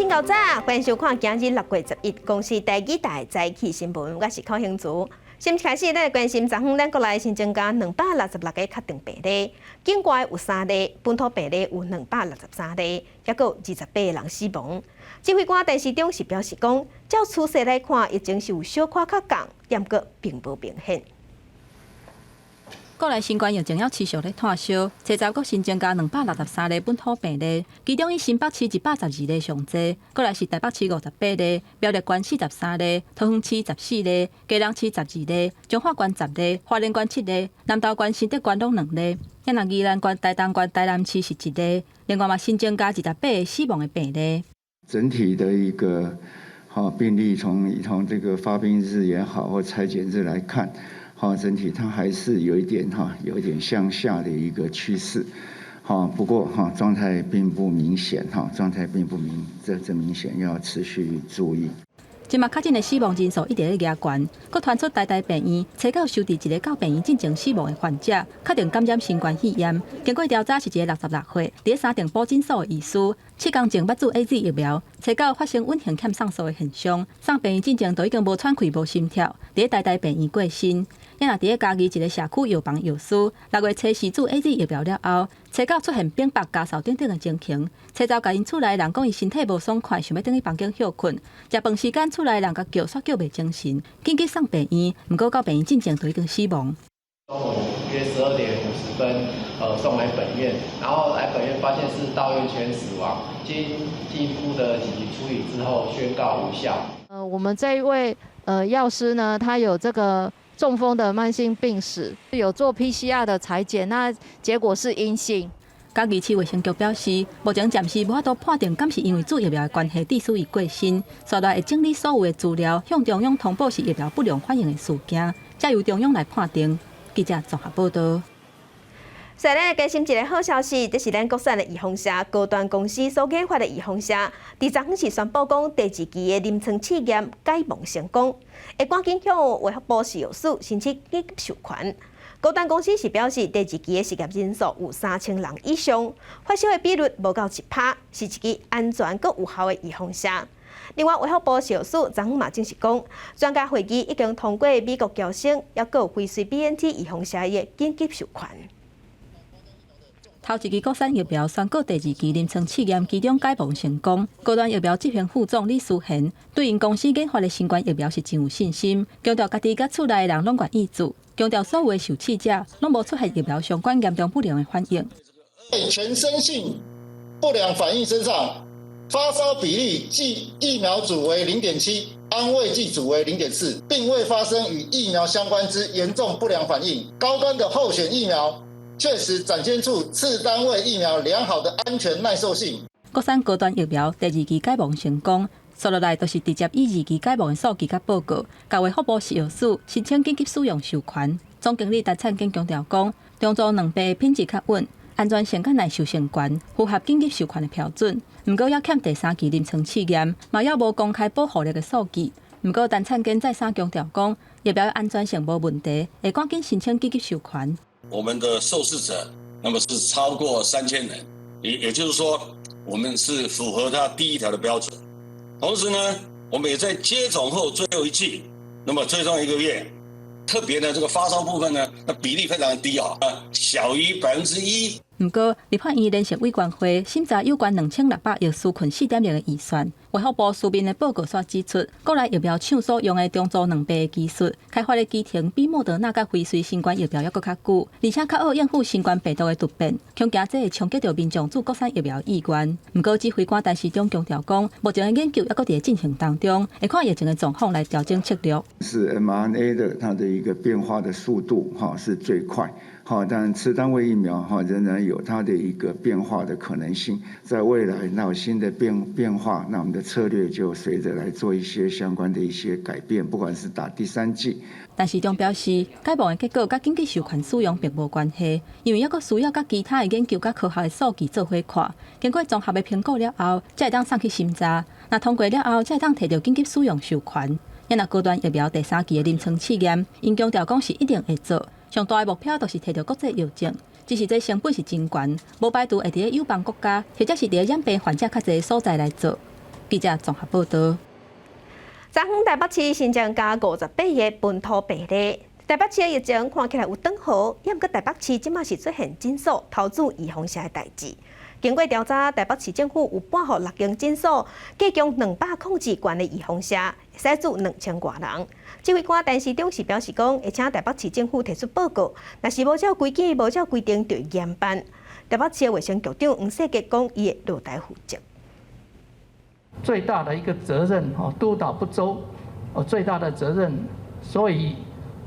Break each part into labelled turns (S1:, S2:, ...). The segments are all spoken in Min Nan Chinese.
S1: 真𠢕早，歡迎收看今日6月11公視台語台早起新聞，我是寇興竹。新聞開始，咱來關心昨昏咱國內新增加266個確診病例，境外有三例，本土病例有263例，抑閣有28個人死亡。指揮官陳時中是表示講，照趨勢來看，疫情是有小可較降，毋過並無明顯。
S2: 國內新冠疫情猶持續咧湠燒，初十閣新增加263例本土病例，其中以新北市112例上濟，過來是台北市58例，苗栗縣43例，桃園市14例，基隆市12例，彰化縣10例，花蓮縣7例，南投縣、新竹縣攏2例。啊若宜蘭縣、台東縣、台南市是1例，另外嘛新增加28個死亡的病例。
S3: 整體的一個病例從這個發病日也好，或採檢日來看，好，整體它還是有一點哈，有一點向下的一個趨勢，好，不過哈狀態並不明顯哈，狀態並不明，這明顯要持續注意。
S2: 這馬確診的死亡人數一直咧夯懸，閣傳出台大病院初九收治一个到病院進前死亡的患者，確定感染新冠肺炎。經過調查是一个66歲，佇咧三重埔診所的醫師，7工前捌注 AZ 疫苗，初九發生穩型欠送素的現象，送病院進前就已經無喘氣、無心跳，佇咧台大病院過身。啊若佇咧嘉義一个社區藥房藥師，6月初四注 AZ 疫苗了後，初九出現反腹、咳嗽等等的情形，初十共𪜶厝內人講伊身體無爽快，想欲轉去房間歇睏。食飯時間厝內人共叫，煞叫袂精神，緊急送病院，毋過到病院進前就已經死亡。
S4: 中午約12點50分，送來本院，然後來本院發現是到院前死亡，經進一步的緊急處理之後宣告無效。
S5: 我們這一位藥師呢，他有這個中風的慢性病史，有做 PCR 的採檢，那結果是陰性。
S2: 嘉義市衛生局表示，目前暫時無法度判定敢是因為注疫苗的關係致使伊過身，紲來會整理所有的資料，向中央通報是疫苗不良反應的事件，才由中央來判定。記者綜合報道。
S1: 再來關心一个好消息，這是咱國產的預防射高端公司所研發的預防射，佇昨昏是宣布講第二期的臨床試驗解盲成功，會趕緊向衛福部食藥署申請緊急授權。高端公司是表示，第二期的實驗人數有3000人以上，發燒的比率無到1趴，是一支安全閣有效的預防射。另外，衛福部食藥署昨昏嘛證實講，專家會議已經通過美國嬌生抑閣有輝瑞 BNT 預防射的緊急授權。
S2: 頭一支國產疫苗宣告第二期臨床試驗其中解盲成功。高端疫苗執行副總李思賢對𪜶公司研發的新冠疫苗是真有信心，強調家己佮厝內的人攏願意注，強調所有的受試者攏無出現疫苗相關嚴重不良的反應。
S6: 全身性不良反應身上，發燒比例計疫苗組為0.7，安慰劑組為0.4，並未發生與疫苗相關之嚴重不良反應。高端的候選疫苗確實展現出次單位疫苗良好的安全耐受性。
S2: 國產高端疫苗第二期解盲成功，紲落來就是直接以二期解盲的數據佮報告，共衛福部食藥署申請緊急使用授權。總經理陳燦堅強調講，中做兩劑品質較穩，安全性佮耐受性懸，符合緊急授權的標準。毋過猶欠第三期臨床試驗，嘛猶無公開保護力的數據。毋過陳燦堅再三強調講，疫苗安全性無問題，會趕緊申請緊急授權。
S7: 我們的受試者，那麼是超過3000人，也就是說，我們是符合他第一條的標準。同時呢，我們也在接種後最後一劑，那麼追蹤一個月，特別呢，這個發燒部分呢，那比例非常低啊，小於1%。
S2: 毋過，立法院聯席委員會審查有關2600億紓困4.0的預算，衛福部書面的報告煞指出，國內疫苗廠所用的中做兩劑的技術，開發的期程比莫德納佮輝瑞新冠疫苗猶閣較久，而且較好應付新冠病毒的突變，恐驚這會衝擊著民眾注國產疫苗意願。毋過，指揮官陳時中強調講，目前的研究猶閣佇咧進行當中，會看疫情的狀況來調整策略。
S3: 是 mRNA 的它的一個變化的速度，哈，是最快。好，但次單位疫苗哈仍然有它的一個變化的可能性，在未來那有新的變化，那我們的策略就隨着來做一些相關的一些改變，不管是打第三劑。
S2: 陳時中表示，解盲的結果佮緊急授權使用並無關係，因為猶閣需要佮其他的研究佮科學的數據做伙看，經過綜合的評估了後，才會當送去審查。若通過了後，才會當提著緊急使用授權。若高端疫苗第三期的臨床試驗，𪜶強調講是一定會做。上大的目標就是提著國際藥證，只是這成本是真懸，無排除會佇咧友邦國家，或者是佇咧染病患者較濟的所在來做。記者綜合報道。
S1: 昨昏台北市新增加58個本土病例，台北市的疫情看起來有轉好，猶毋過台北市這馬是出現診所偷注預防射的代誌。經過調查，台北市政府有撥予六間診所，計共202管的預防射，會使注2000外人。指揮官陳時中是表示講，會請台北市政府提出報告，若是無照規矩、無照規定，就會嚴辦。台北市衛生局長黃世傑講，伊會落台負責。
S8: 最大的一個責任，哦，督導不周，哦，最大的責任，所以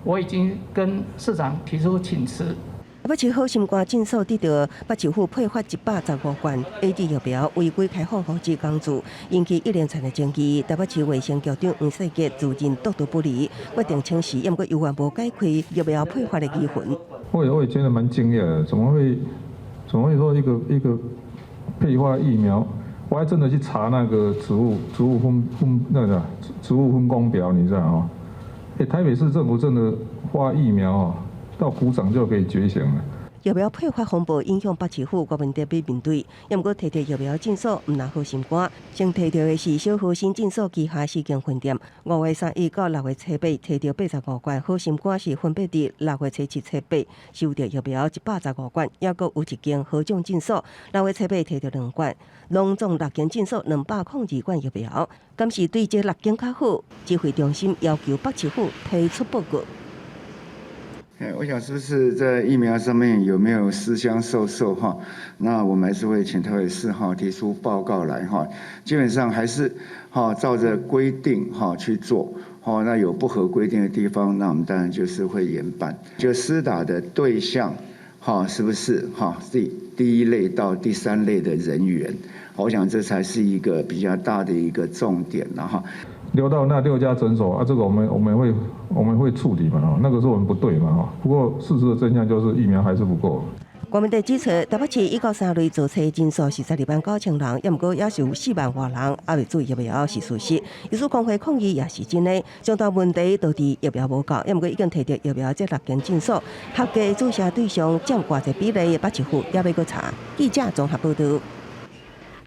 S8: 我已經跟市長提出請辭。
S9: 台北市好心肝診所得著北市府配發115管 AZ 疫苗違規開放予志工注，引起一連串的爭議。台北市衛生局長黃世傑自認督導不力，決定請辭，猶毋過猶原無解開疫苗配發的疑雲。
S10: 我也覺得蠻驚訝的，怎麼會說一個配發疫苗？我還真的去查那個職務分那個職務分工表，你知道哦？欸，台北市政府真的發疫苗哦，到鼓掌就可以覺醒了。
S9: 疫苗配發風暴影響北市府，郭文德欲面對，猶毋過提著疫苗診所毋若好心肝，先提著的是小和新診所旗下四間分店，5月31到6月初8提著85管，好心肝是分別佇6月初7、初八收著疫苗115管，猶閣有一間和眾診所6月初8提著2管，攏總六間診所202管疫苗，敢是對這六間較好？指揮中心要求北市府提出報告。
S3: 我想是不是在疫苗上面有沒有私相授受哈？那我們還是會請台北市哈提出報告來哈。基本上還是哈照着規定哈去做。好，那有不合規定的地方，那我們當然就是會嚴辦。就施打的對象哈，是不是哈第一類到第三類的人員？我想這才是一個比較大的一個重點了哈。
S10: 留到那六家診所啊，這個我們會處理嘛，那個是我們不對嘛，哈。不過事實的真相就是疫苗還是不夠。
S9: 郭文德指出，台北市一到三類造冊人數是12萬9千人，猶毋過也是有4萬外人猶未注疫苗是事實。醫師公會抗議也是真的，上大問題就佇疫苗無夠，猶毋過已經提著疫苗這六間診所合計注射對象佔偌濟比例，北市府猶欲閣查。記者綜合報道。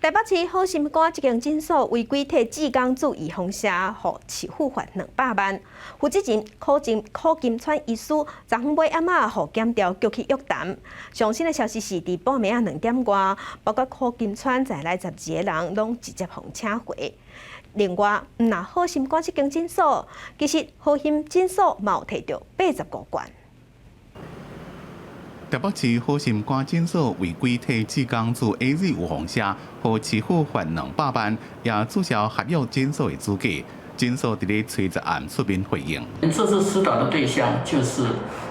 S1: 台北市好心肝這間診所違規替志工注預防射，予市府罰200萬。負責人柯金川醫師，昨昏尾暗仔予檢調叫去約談。上新的消息是，佇半暝仔2點外，包括柯金川在內12個人，攏直接予請回。另外，毋若好心肝這間診所，其實好心診所嘛有提著85管。
S11: 台北市好心肝診所違規替志工注 AZ 預防射，予市府罰200萬，也註銷合約診所的資格。診所佇咧初十暗出面回應。
S8: 這次施打的對象就是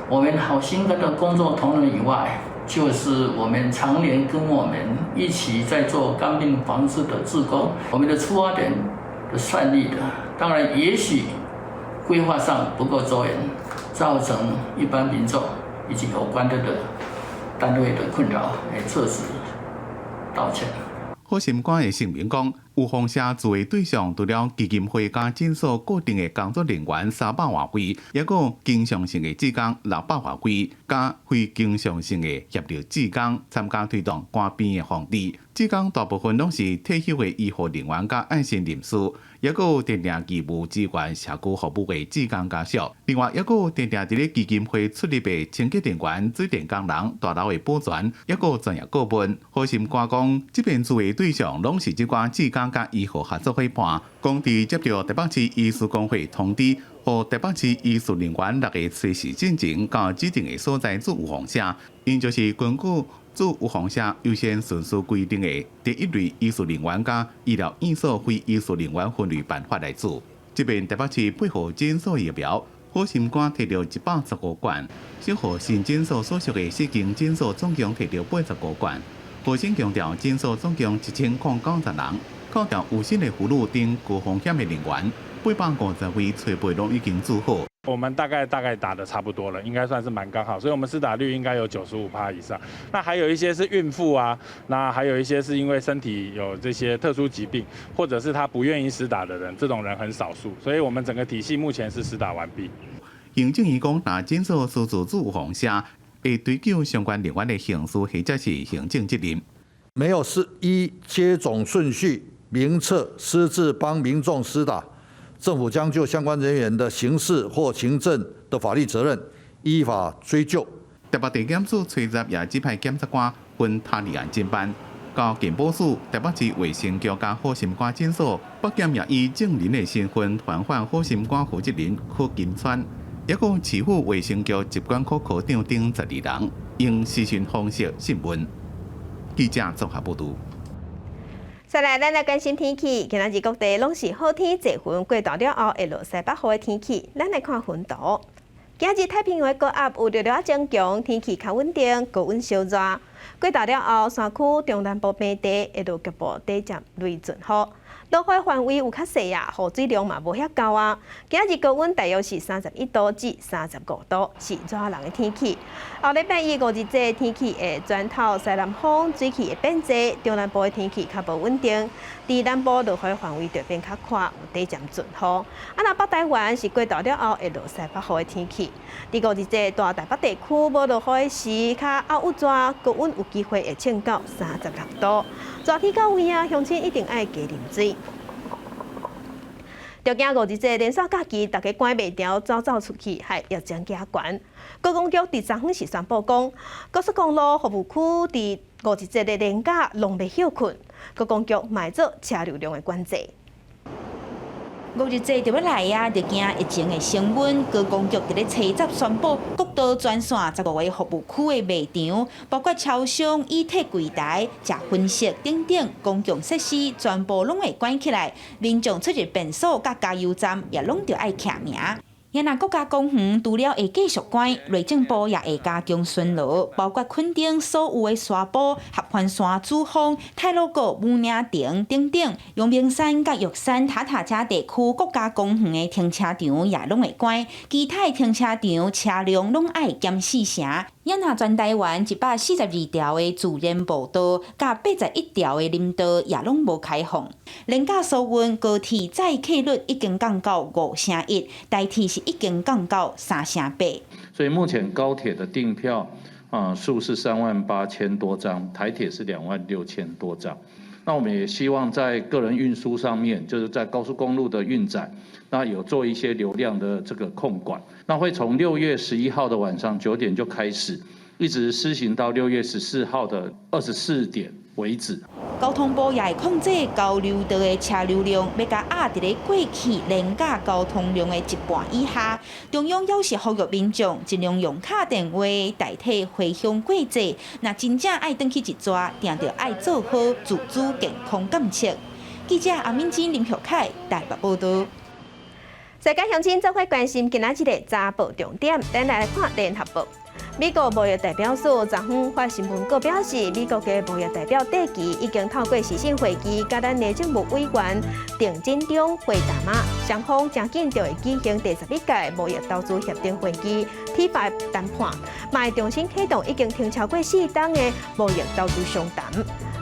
S8: 我們好心肝的工作同仁以外，就是我們常年跟我們一起在做肝病防治的志工。我們的出發點是善意的，當然也許規劃上不夠周延，造成一般民眾以及有關的單位的困擾，來特此道歉。
S11: 好心肝的聲明講，預防射注的對象除了基金會佮診所固定的工作人員300外位，猶閣經常性的志工600外位，佮非經常性的協力志工參加推動肝病的防治。志工大部分攏是退休的醫護人員佮愛心人士，猶閣有定定義務支援社區服務的志工家屬。另外，猶閣有定定佇咧基金會出入的清潔人員、水電工人、大樓的保全，猶閣有專業顧問。好心肝講，這遍注的對象攏是這寡志工佮醫護合作夥伴。講佇接著台北市醫師公會通知，予台北市醫事人員6月初四進前到指定的所在注預防射，𪜶就是根據注預防射優先順序規定的第一類醫事人員佮醫療院所非醫事人員分類辦法來注。這遍台北市配予診所疫苗，好心肝提著115管，小和新診所所屬的四間診所總共提著85管。好心強調，診所總共1090人，扣掉有薪的婦女等高風險的人員，850位初八攏已經注好。
S12: 我們大概打得差不多了，應該算是蠻剛好，所以我們施打率應該有95%以上。那還有一些是孕婦啊，那還有一些是因為身體有這些特殊疾病，或者是他不願意施打的人，這種人很少數。所以我們整個體系目前是施打完畢。
S11: 行政院講，若診所私自注預防射，會追究相關人員的刑事或者是行政責任。
S13: 沒有是依接種順序，名冊私自幫民眾施打，政府將就相關人員的刑事或行政的法律責任依法追究。
S11: 台北地檢署吹十也指派檢察官分他立案偵辦，到健保署、台北市衛生局佮好心肝診所，北檢也以證人的身份傳喚好心肝負責人柯金川，抑閣市府衛生局疾管科科長等12人，用視訊方式訊問。記者綜合報導。
S1: 再來，咱來關心天氣。今仔日各地攏是好天，濟雲過晝了後會落西北雨的天氣。咱來看雲圖。今日太平洋的高壓有略略增強，天氣較穩定，高溫燒熱。過晝了後，山區中南部平地會落局部短暫雷陣雨。落雨範圍有較細啊，雨水量嘛無遐夠啊。今日高溫大約是31度至35度，是熱人的天氣。後禮拜一五日這天氣會轉透西南風，水汽會變濟，中南部的天氣較無穩定。佇南部落雨範圍就變較寬，有短暫陣雨。啊，若北台灣是過晝了後會落西北雨的天氣。佇五日這大台北地區無落雨的時，較暗鬱熱，高溫有機會會衝到36度。熱天到位啊，鄉親一定愛加啉水。著驚五日節連續假期，大家趕袂牢，走走出去，害疫情加懸。高公局佇昨昏時宣布講，高速公路服務區佇五日節的連假攏欲歇睏，高公局嘛會做車流量的管制。
S14: 五日節就欲來啊，就驚疫情會升溫。高公局佇咧初十宣布，國道全線15個服務區的賣場，包括超商、以體櫃台、食薰食等等公共設施，全部攏會關起來。民眾出入便所佮加油站也攏著愛徛名。若國家公園除了會繼續關，內政部也會加強巡邏，包括墾丁所有的沙埔、合歡山主峰、太魯閣武嶺亭等等，陽明山佮玉山塔塔加地區國家公園的停車場也攏會關，其他的停車場車輛攏愛檢四成。若全台灣142條的自然步道，佮81條的林道也攏無開放。連假疏運高鐵載客率已經降到5成1，台鐵是已經降到3成8。
S15: 所以目前高鐵的訂票啊數是3萬8千多張，台鐵是2萬6千多張。那我們也希望在個人運輸上面，就是在高速公路的運載，那有做一些流量的這個控管。那會從6月11號的晚上9點就開始，一直施行到6月14號的24點為止。
S14: 交通部也會控制交流道的車流量，欲共壓佇咧過去連假交通量的一半以下。中央猶是呼籲民眾盡量用敲電話代替回鄉過節。若真正愛轉去一逝，定著愛做好自主健康監測。記者阿敏珍、林玉凱台北報導。
S1: 世界鄉親做伙關心今仔日的早報重點，咱來看聯合報。美國貿易代表署昨昏發新聞稿表示，美國的貿易代表戴琪已經透過視訊會議，佮咱內政部委員鄭進中會談嘛，雙方誠緊就會舉行第11屆貿易投資協定會議 T5 談判，嘛會重新啟動已經停超過4冬的貿易投資商談。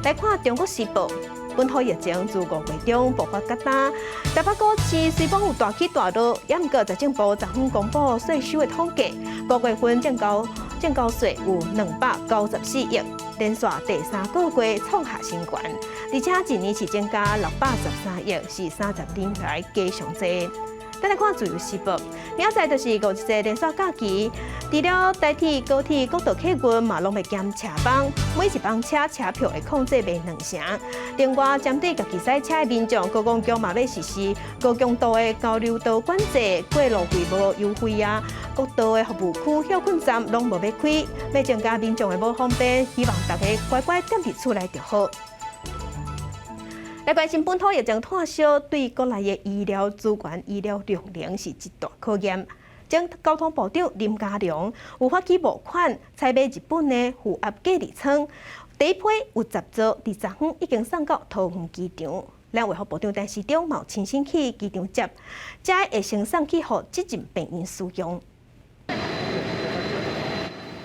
S1: 來看《中國時報》。本土疫情自5月中爆發到今，台北股市雖講有大起大落，也毋過財政部昨昏公布稅收的統計，5月份證交稅有294億，連續第三個月創下新高，而且一年是增加613億，是30年來加上濟。咱來看《自由時報》，明仔載就是五日節連續假期，除了台鐵、高鐵、國道客運嘛，攏欲減車班，每一班車車票會控制賣兩成。另外，針對家己駛車的民眾，高公局嘛欲實施高強度的交流道管制，過路費無優惠啊，國道的服務區歇睏站攏無欲開，欲增加民眾的無方便，希望大家乖乖踮佇厝內就好。來關心本土疫情湠燒，對國內的醫療資源、醫療量能是一大考驗。前交通部長林佳龍有發起募款，採買日本的負壓隔離艙，第一批有10座，佇昨昏已經送到桃園機場。咱衛福部長陳時中嘛有親身去機場接，才會先送去予急診病院使用。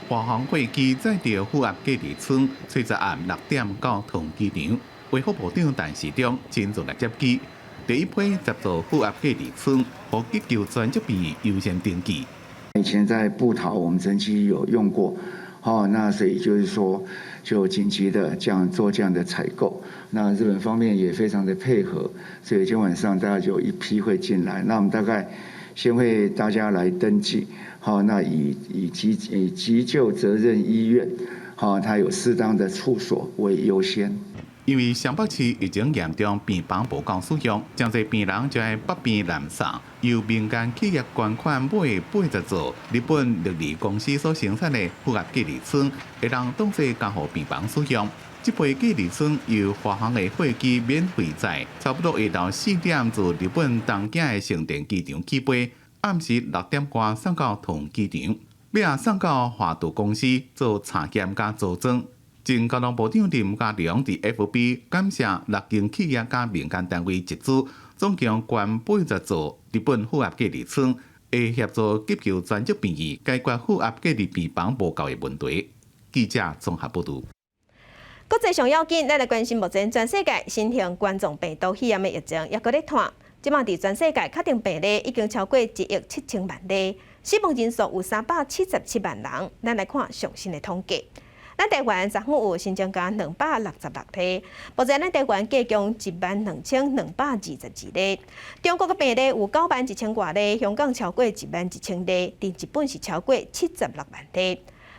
S11: 華航貨機載著負壓隔離艙，初十暗6點到桃園機場。衛福部長陳時中親自來接機，第一批10座負壓隔離艙，予急救專責病院優先登記。
S3: 以前在部桃，我們曾經有用過，好，那所以就是說，就緊急的這樣做這樣的採購，那日本方面也非常的配合，所以今晚上大概就一批會進來。那我們大概先會大家來登記，好，那以急救責任醫院，好，它有適當的處所為優先。
S11: 因為雙北市疫情嚴重，病房無夠使用，誠濟病人就愛北邊南送，由民間企業捐款買80座日本力利公司所生產的負壓隔離艙，會當當作加護病房使用。這批隔離艙由華航的貨機免費載，差不多下晝4點自日本東京的成田機場起飛，暗時6點外送到桃園機場，尾仔送到華渡公司做查驗佮組裝。前交通部長林佳龍佇 FB 感謝六間企業佮民間單位集資，總共捐80座日本負壓隔離艙，會協助急救專責病院解決負壓隔離病房無夠的問題。記者綜合報導。
S1: 國際上要緊，咱來關心目前全世界新型冠狀病毒肺炎的疫情猶閣咧湠。這馬佇全世界確定病例已經超過1億7千萬例，死亡人數有377萬人。咱來看上新的統計。咱台灣昨昏有新增加266例，目前咱台灣計共1萬2222例。中國的病例有9萬1千外例，香港超過1萬1千例，佇日本是超過76萬例。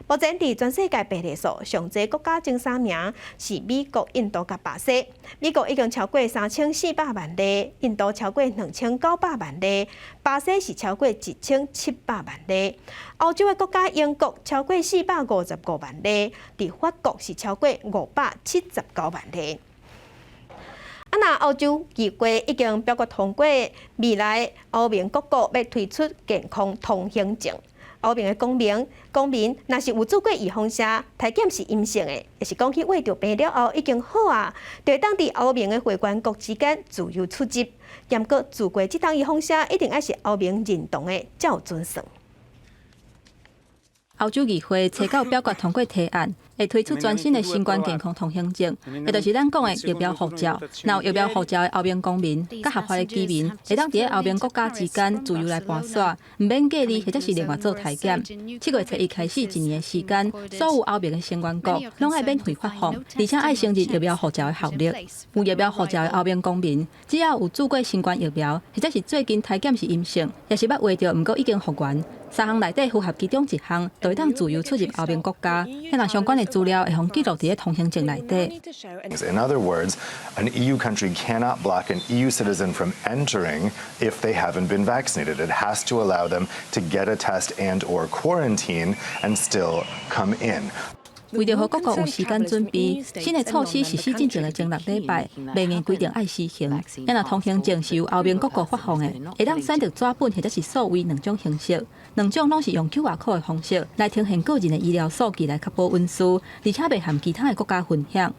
S1: 目前佇全世界病例數上濟國家前三名是美國、印度佮巴西。美國已經超過3400萬例，印度超過2900萬例，巴西是超過1700萬例。歐洲的國家英國超過455萬例，佇法國是超過579萬例。啊，若歐洲議會已經表決通過，未來歐盟各國欲推出健康通行證。歐盟的公民，若是有注過預防射，體檢是陰性的，抑是講去穢著病了後已經好啊，就會當佇歐盟的會員國之間自由出入。毋過注過這筒預防射，一定愛是歐盟認同的，才有準算。
S2: 歐洲議會初九表決通過提案，會推出全新的新冠健康通行證，也就是咱講的疫苗護照。若有疫苗護照的歐盟公民，佮合法的居民，會當佇咧歐盟國家之間自由來跋紲，毋免隔離或者是另外做體檢。7月初一開始一年的時間，所有歐盟的成員國攏愛免費發放，而且愛承認疫苗護照的效力。有疫苗護照的歐盟公民，只要有注過新冠疫苗，或者是最近體檢是陰性，抑是捌穢著，毋過已經復原，三項內底符合其中一項，就會當自由出入歐盟國家。遐若相關的資料會予記錄佇咧通行證內底。
S16: In other words, an EU country cannot block an EU citizen from entering if they haven't been vaccinated. It has to allow them to get a test and or quarantine and still come in.
S2: 為著予各國有時間準備，新的措施實施進前的前6禮拜，袂硬規定愛實行。啊若通行證是由歐盟各國發放的，會當選擇紙本或者是數位兩種形式，兩種攏是用 QR code 的方式來呈現個人的醫療數據來確保隱私，而且袂和其他的國家分享。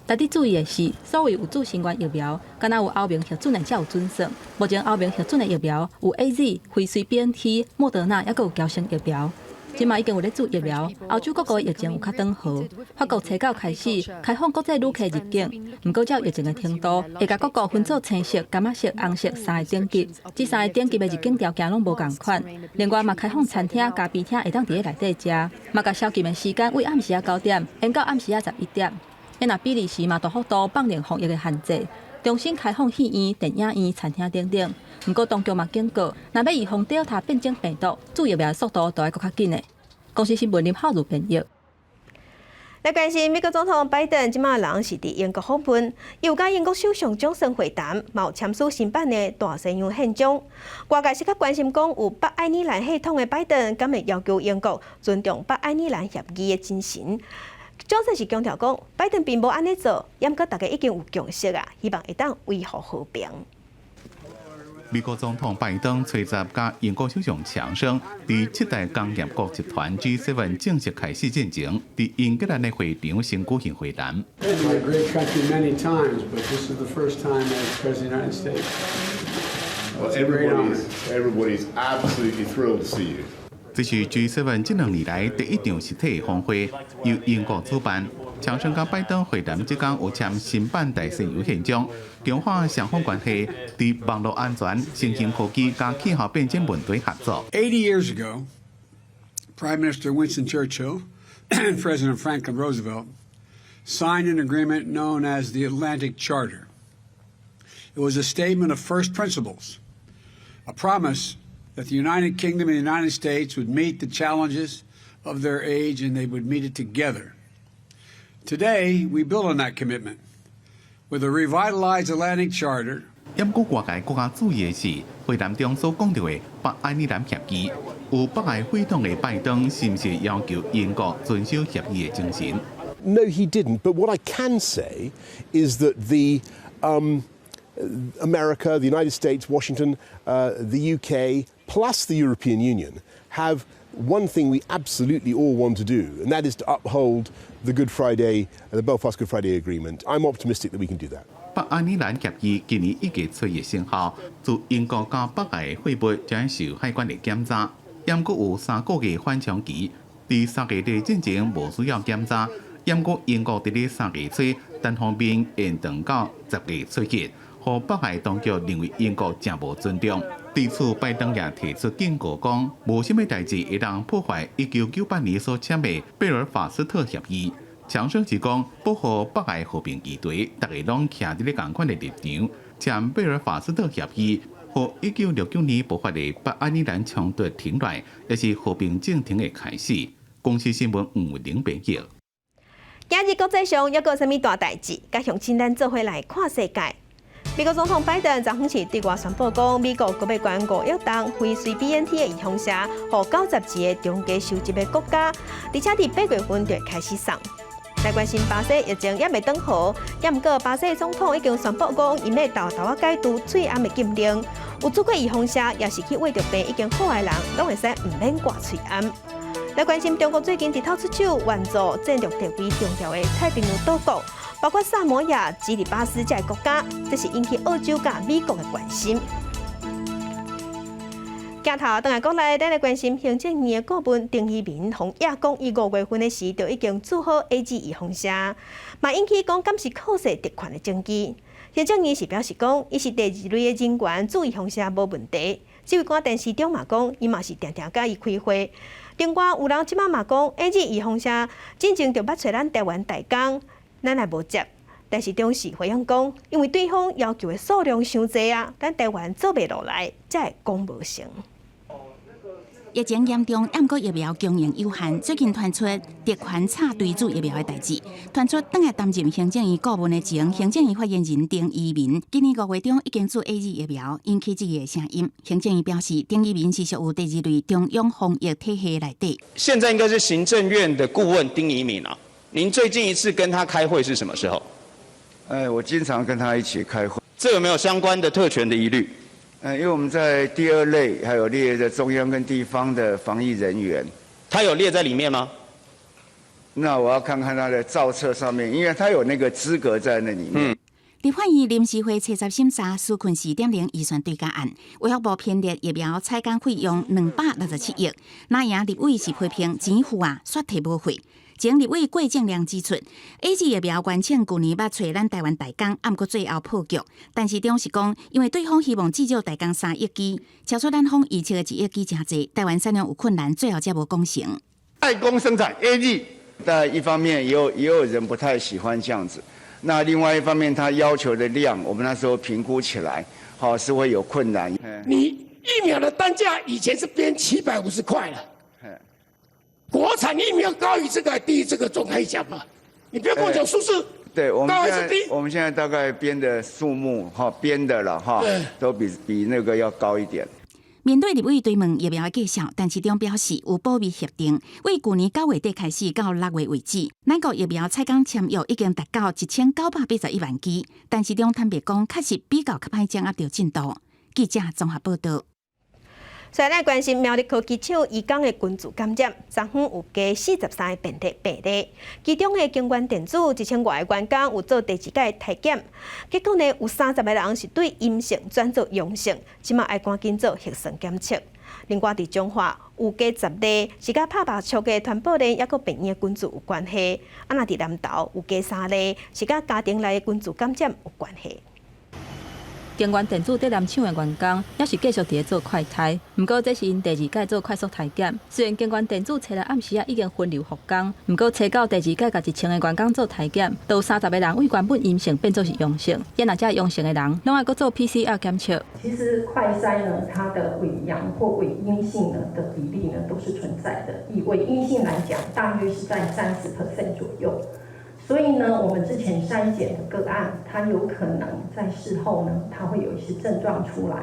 S2: 值得注意的是，所謂有注新冠疫苗，敢若有歐盟核准的才有準算。目前歐盟核准的疫苗有 AZ、輝瑞 BNT、莫德納，猶閣有嬌生疫苗。這馬已經有咧注疫苗，歐洲各國疫情有較轉好。法國初九開始開放國際旅客入境，毋過照疫情的程度，會共各國分做青色、柑仔色、紅色三个等級。這三个等級的入境條件攏無仝款。另外嘛，開放餐廳、咖啡廳會當佇咧內底食，嘛共宵禁的時間為暗時仔9點，延到暗時仔11點。若比利時嘛大幅度放寬防疫的限制，重新開放戲院、電影院、餐廳等等。毋過當局嘛警告，若欲預防 Delta 變種病毒，注疫苗的速度都愛閣較緊的。公視新聞林浩如編譯。
S1: 來關心美國總統拜登，這馬人是佇英國訪問，伊有佮英國首相強生會談，嘛有簽署新版的大西洋憲章。外界是較關心講，有北愛爾蘭血統的拜登，敢會要求英國尊重北愛爾蘭協議的精神？強生是強調講，拜登並無按呢做，毋過大家已經有共識啊，希望會當維護和平。
S11: 美國總統拜登初十佮英國首相強生，佇七大工業國集團 G7 正式開始進前，佇英格蘭的會場先舉行會談。
S17: My great country many times, but this is the first time as President of the United States.
S18: Well, everybody's absolutely thrilled to see you.
S11: 這是 G7 這兩年來第一場實體峰會，由英國主辦。強生佮拜登會談這工有簽新版大西洋憲章，強化雙方關係，佇網路安全、新興科技佮氣候變遷問題合作。
S17: 80 years ago, Prime Minister Winston Churchill and President Franklin Roosevelt Signed an agreement known as the Atlantic Charter. It was a statement of first principles, a promise that the United Kingdom and the United States would meet the challenges of their age and they would meet it together. Today, we build on that commitment with a revitalized Atlantic Charter.
S11: 毋過外界閣較注意的是，會談中所講著的北愛爾蘭協議，有北愛血統的拜登，是毋是要求英國遵守協議的精神？
S18: No, he didn't. But what I can say is that the America, the United States, Washington, the UK, plus the European Union have one thing we absolutely all want to do, and that is to uphold the Good Friday, the Belfast Good Friday Agreement. I'm optimistic that we can do that.
S11: 北愛爾蘭協議今年一月初一生效，自英國到北愛的貨物將受海關的檢查，毋過有3個月緩衝期，佇3月底進前無需要檢查。毋過英國佇咧3月初單方面延長到10月初一，予北愛當局認為英國誠無尊重。對此，拜登也提出警告，講無啥物代誌會當破壞1998年所簽的貝爾法斯特協議。強生是講保護北愛和平議題，逐家攏徛佇咧仝款的立場，簽貝爾法斯特協議，予1969年爆發的北愛爾蘭衝突停落來，也是和平進程的開始。公視新聞吳玲編譯。
S1: 今日國際上猶閣有啥物大代誌？共鄉親咱做伙來看世界。美國總統拜登昨昏時對外宣布講，美國閣欲捐5億噸輝瑞 BNT 的預防射，予92個中低收入的國家，而且佇8月份就會開始送。來關心巴西疫情猶未轉好，猶毋過巴西總統已經宣布講，𪜶欲沓沓仔解除喙罨的禁令，有注過預防射，抑是去穢著病已經好的人，攏會使毋免掛喙罨。來關心中國最近直透出手援助戰略地位重要的太平洋島國，包括薩摩亞、基里巴斯這些國家，這是引起澳洲佮美國的關心。鏡頭轉來國內，咱來關心行政院的顧問丁怡銘，予指講伊5月份的時就已經注好 AZ 預防射，嘛引起講敢是靠勢特權的證據。行政院是表示講，伊是第二類的人員注預防射無問題。指揮官陳時中嘛講，伊嘛是定定共伊開會。另外有人這擺嘛講，AZ 預防射進前就捌揣咱台灣代工，咱也無接。但是中時回應講，因為對方要求的數量傷濟啊，咱台灣做袂落來，才會講無成。
S14: 疫情嚴重，毋過疫苗供應有限。最近傳出特權插隊注疫苗的代誌，傳出轉來擔任行政院顧問的前行政院發言人丁怡銘，今年5月中已經注 AZ 疫苗，引起質疑的聲音。行政院表示，丁怡銘是屬於第二類中央防疫體系內底。
S19: 現在應該是行政院的顧問丁怡銘啊，您最近一次跟他開會是什麼時候？
S3: 哎，我經常跟他一起開會。
S19: 這有沒有相關的特權的疑慮？
S3: 嗯，因為我們在第二類還有列的中央跟地方的防疫人員，
S19: 他有列在裡面嗎？
S3: 那我要看看他的造冊上面，因為他有那個資格在那裡面。
S14: 立法院臨時會初十審查紓困4.0預算追加案，衛福部編列疫苗採購費用267億，藍營立委是批評錢有啊，煞提無貨。前立委郭正亮指出，AZ 疫苗原廠舊年捌揣咱台灣代工，毋過最後破局。陳時中是講，因為對方希望至少代工3億劑，超出咱方預測的1億劑誠濟，台灣產量有困難，最後才無講成。
S3: 代工生產 AZ，但一方面也有人不太喜歡這樣子，那另外一方面，他要求的量，我們那時候評估起來，好是會有困難。
S20: 你疫苗的單價以前是編750塊了。國產疫苗高於這個低於這個總可以講吧？你不要跟我講數字，
S3: 對，我們現在我們現在大概編的數目哈，編的了哈，都比那個要高一點。
S14: 面對立委追問疫苗的價數，陳時中表示有保密協定，為舊年9月底開始到6月為止，咱國疫苗採購簽約已經達到1981萬劑。陳時中坦白講，確實比較較歹掌握著進度。記者綜合報道。
S1: 所以咱關心苗栗科技廠移工的群聚感染，昨昏有加43個病例，其中的京元電子1000外個員工有做第二擺篩檢，結果呢有30個人是對陰性轉做陽性，這馬愛趕緊做核酸檢測。另外佇彰化有加10例是佮拍罷笑的傳播鏈抑閣病院的群聚有關係，啊若佇南投有加3例是佮家庭內的群聚感染有關係。
S2: 京元電子竹南廠的員工，猶是繼續佇咧做快篩。毋過這是𪜶第二擺做快速篩檢。雖然京元電子初六暗時仔已經分流復工，毋過初九第二擺共1000個員工做篩檢，都有30個人對原本陰性變做是陽性。啊若這陽性的人，攏愛閣做 PCR 檢測。
S21: 其實快篩呢，它的偽陽或偽陰性呢的比例呢都是存在的。以偽陰性來講，大約是在30% 左右。所以呢，我們之前篩檢的個案，它有可能在事後呢，它會有一些症狀出來。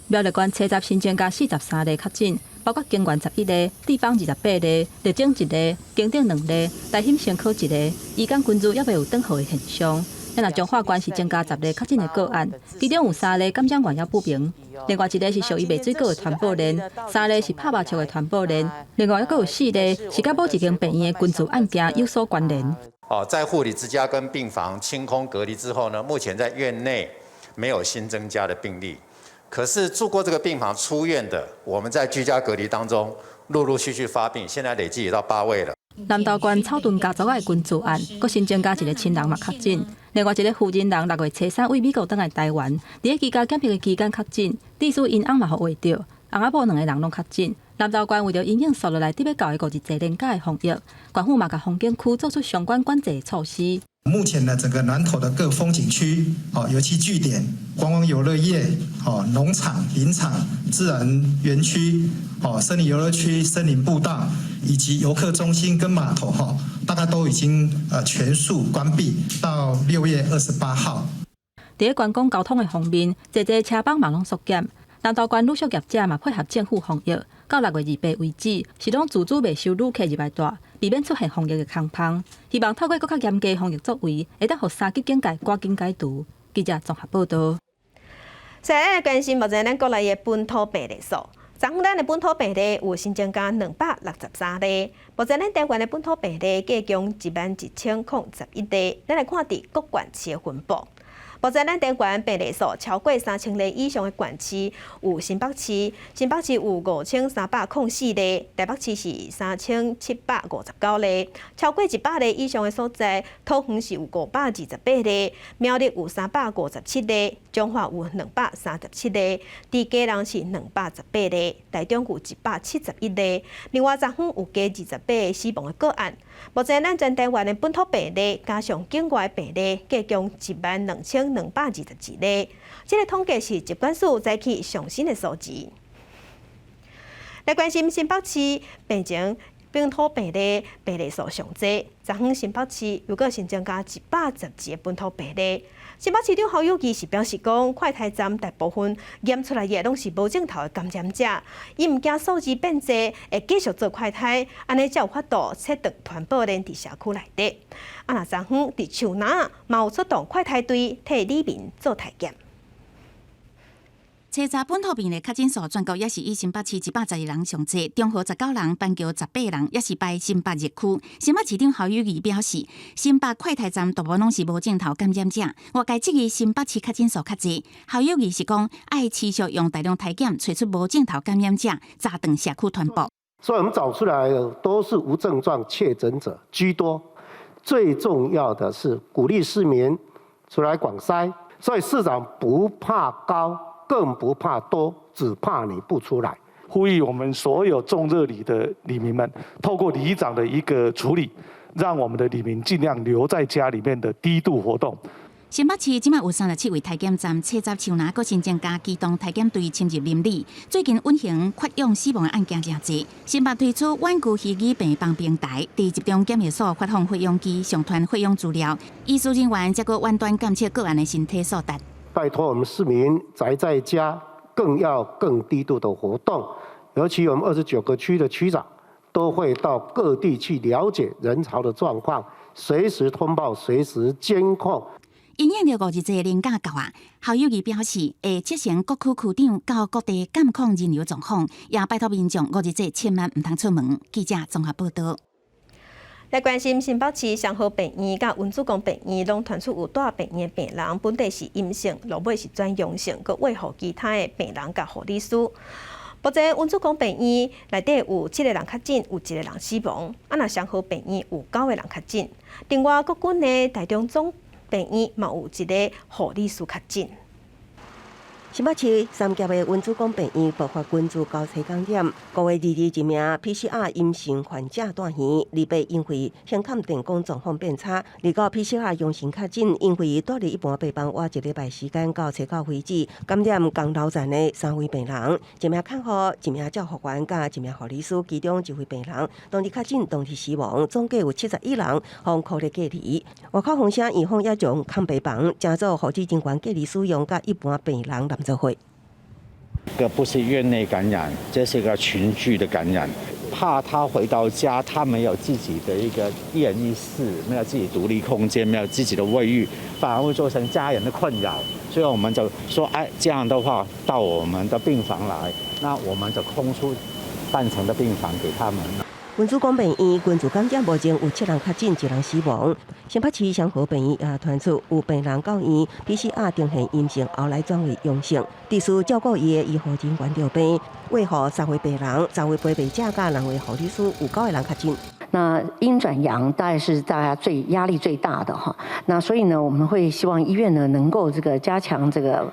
S2: 苗栗縣初十新增加43例確診，包括京元11例、地方28例、麗晶一例、金頂2例、台興生科一例。醫工群組猶未有轉好的現象。若彰化縣是增加10例確診的個案，其中有3例感染源猶不明，另外一例是屬於賣水果的傳播鏈，3例是拍麻將的傳播鏈，另外猶閣有4例是佮某一間病院的群組案件有所關聯。
S22: 哦，在護理之家跟病房清空隔離之後呢，目前在院內沒有新增加的病例。可是住過這個病房出院的，我們在居家隔離當中陸陸續續發病，現在累計也到8位了。
S2: 南投縣草屯家族的群聚案，閣新增加一個親人嘛確診，另外一個負責人6月初3對美國轉來台灣，佇咧居家檢疫的期間確診，致使𪜶翁嘛予畫著，翁仔某兩個人攏確診。南投縣為著因應紲落來得欲到的五日節連假的防疫，縣府嘛共風景區做出相關管制的措施。
S23: 目前呢，整個南投的各風景區、哦遊憩據點、觀光遊樂業、哦農場、林場、自然園區、哦森林遊樂區、森林步道以及遊客中心跟碼頭，哈，大概都已經全數關閉到6月28號。
S2: 佇咧觀光交通的方面，濟濟車班嘛攏縮減。南投縣旅宿業者嘛配合政府防疫，到6月28為止，是攏自主袂收旅客入來蹛，避免出現防疫的空芳。希望透過閣較嚴格防疫作為，會當予三級警戒趕緊解除。記者綜合報導。
S1: 先來關心目前咱國內的本土病例數。昨昏咱的本土病例有新增加263例，目前咱台灣的本土病例計共11,011例。咱來看佇各縣市的分布。目前咱台灣病例數超過3000例以上的縣市有新北市，新北市有5304例，台北市是3759例。超過100例以上的所在，桃園是有528例，苗栗有357例，彰化有237例，佇基隆是218例，台中有171例。另外，昨昏有加28個死亡的個案。目前咱全台灣的本土病例加上境外病例，計共12,222例。這個統計是疾管署早起上新的數字。來關心新北市病情，本土病例病例數上濟，昨昏新北市又閣新增加112個本土病例。新北市長侯友宜是表示講，快篩站大部分驗出來的攏是無症頭的感染者，伊毋驚數字變濟，會繼續做快篩，按呢才有法度切斷傳播鏈佇社區內底。啊，若昨昏佇樹林嘛有出動快篩隊替里民做篩檢。
S14: 初查本土病例確診數，全國也是以新北市112人上濟，中和19人，板橋18人，也是排新北熱區。新北市長侯友宜表示，新北快篩站大部分攏是無症頭感染者，外界質疑新北市確診數較濟。侯友宜是講，愛持續用大量篩檢，揣出無症頭感染者，閘斷社區傳播。
S24: 所以我們找出來的都是無症狀確診者居多。最重要的是鼓勵市民出來廣篩，所以市長不怕高。更不怕多，只怕你不出來。
S25: 呼籲我們所有中熱里的里民們，透過里長的一個處理，讓我們的里民盡量留在家裡面的低度活動。
S14: 新北市這馬有37位篩檢站，初十樹林閣新增加機動篩檢隊深入鄰里。最近隱形缺氧死亡的案件誠濟，新北推出遠距虛擬病房平台，佇集中檢疫所發放血氧機，上傳血氧資料，醫師人員則閣遠端監測個案的身體素質。
S24: 拜託我們市民宅在家，更要更低度的活動。尤其我們29個區的區長都會到各地去了解人潮的狀況，隨時通報，隨時監控。
S14: 因應著五日節連假到啊，侯友宜表示會責成各區區長到各地監控人流狀況，也拜託民眾五日節千萬毋通出門。記者綜合報導。
S1: 來關心新北市雙和病院佮溫子光病院，攏傳出有蹛病院的病人本底是陰性，落尾是轉陽性，閣餵予其他的病人佮護理師。目前溫子光病院內底有七個人確診，有一個人死亡。啊，若雙和病院有九個人確診。另外，國軍的台中總病院嘛有一個護理師確診。
S9: 新北市三峽的溫主公病院爆發群聚交叉感染，5月2日一名 PCR 陰性患者住院，28因為胸腔電光狀況變差，29 PCR 陽性確診，因為蹛佇一般病房倚一禮拜時間到初九為止，感染仝樓層的三位病人，一名看護、一名照護員佮一名護理師，其中一位病人當日確診，當日死亡，總計有71人予箍咧隔離。外口風聲，院方也將空病房成做護理人員隔離使用，佮一般病人攏做伙。
S4: 這不是院內感染，這是一個群聚的感染。怕他回到家，他沒有自己的一個一人一室，沒有自己獨立空間，沒有自己的衛浴，反而會造成家人的困擾。所以我們就說，哎，這樣的話到我們的病房來，那我們就空出半層的病房給他們。
S9: 文主公病院群聚感染，目前有七人確診，一人死亡。新北市雙和病院也傳出有病人到院 PCR 呈現陰性，後來轉為陽性。佇需照顧伊的醫護人員著病，衛護三位病人、三位陪病者佮兩位護理師有九個人確診。
S5: 那陰轉陽大概是大家最壓力最大的哈。那所以呢，我們會希望醫院呢能夠這個加強這個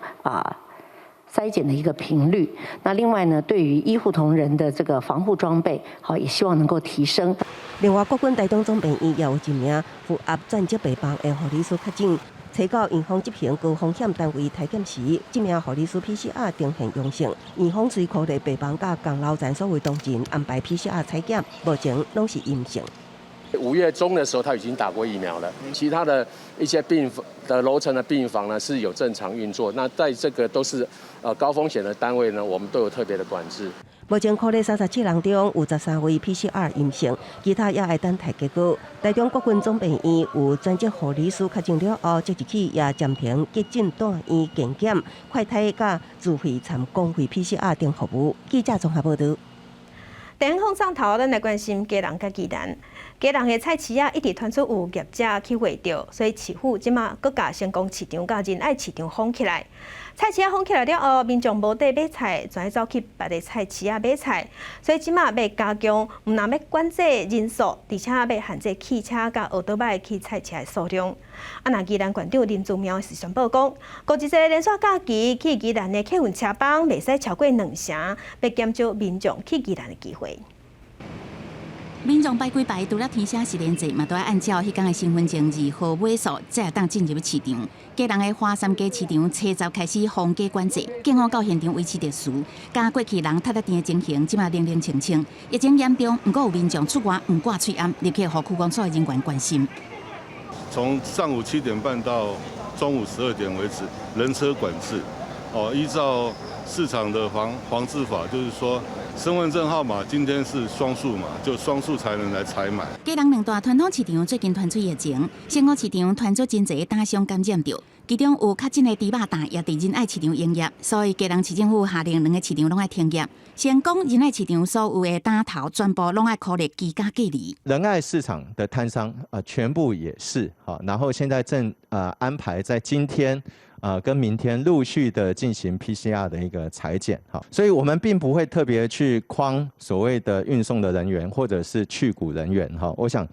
S5: 篩檢的一個頻率，那另外呢，對於醫護同仁的這個防護裝備，好也希望能夠提升。
S9: 另外，國軍台中總病院也有一名符合轉職病房的護理師確診，初九院方執行高風險單位篩檢時，這名護理師 PCR 呈現陽性，院方隨箍咧病房佮仝樓層所有同仁安排 PCR 採檢，目前攏是陰性。
S6: 5月中的時候，他已經打過疫苗了。其他的一些病房的樓層的病房呢，是有正常運作。那在這個都是高風險的單位呢，我們都有特別的管制。
S9: 目前箍咧37人中有13位 PCR 陰性，其他也愛等待結果。台中國軍總病院有專職護理師確診了後，即日起也暫停急診住院健檢、快篩佮自費摻公費 PCR 等服務。記者綜合報導。
S1: 電風上頭，咱來關心基隆佮宜蘭。基隆的菜市仔一直傳出有業者去畫著，所以市府這馬閣共成功市場佮仁愛市場封起來。菜市仔封起來了後，民眾無地買菜，全愛走去別个菜市仔買菜，所以這馬欲加強，毋但欲管制人數，而且欲限制汽車佮歐多擺去菜市的數量。啊，若宜蘭縣長林姿妙是宣布講，五日連續假期去宜蘭的客運車班袂使超過兩成，欲減少民眾去宜蘭的機會。
S7: 民眾排幾排，除了填寫實聯制，嘛都愛按照彼工的身份證字號尾數，才會當進入市場。基隆的花山街市場，初十開始封街管制，警方到現場維持秩序。佮過去人窒佇甜的情形，這馬冷冷清清。疫情嚴重，毋過有民眾出外毋掛喙罨，立刻予區公所的人員關心。
S10: 從上午7點半到中午12點為止，人車管制。哦，依照市場的防治法，就是說身份證號碼今天是雙數嘛，就雙數才能來採買。
S7: 基隆兩大傳統市場最近傳出疫情，成功市場傳出真濟打商感染著，其中有確診的豬肉檔也佇仁愛市場營業，所以基隆市政府下令兩个市場攏愛停業。先講仁愛市場所有的檔頭全部攏愛箍咧居家隔離。
S26: 仁愛市場的攤商啊，全部也是好，然後現在正安排在今天，跟明天陸續的進行 PCR 的一個採檢，好，所以我們並不會特別去框所謂的運送的人員或者是去谷人員，哈，我想，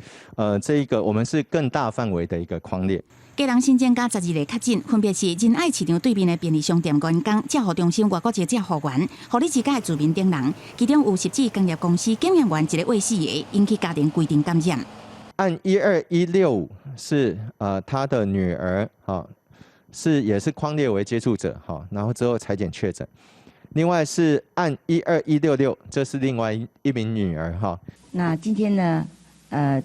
S26: 這一個我們是更大範圍的一個匡列。
S7: 基隆新增加12例確診，分別是仁愛市場對面的便利商店員工、照護中心外國籍照護員、護理之家的住民等人，其中有汐止工業公司檢驗員一個未死的，引起家庭規定感染。
S26: 案12165是他的女兒，哈。是也是匡列為接觸者，哈，然後之後採檢確診。另外是案12166，這是另外一名女兒，哈。
S27: 那今天呢，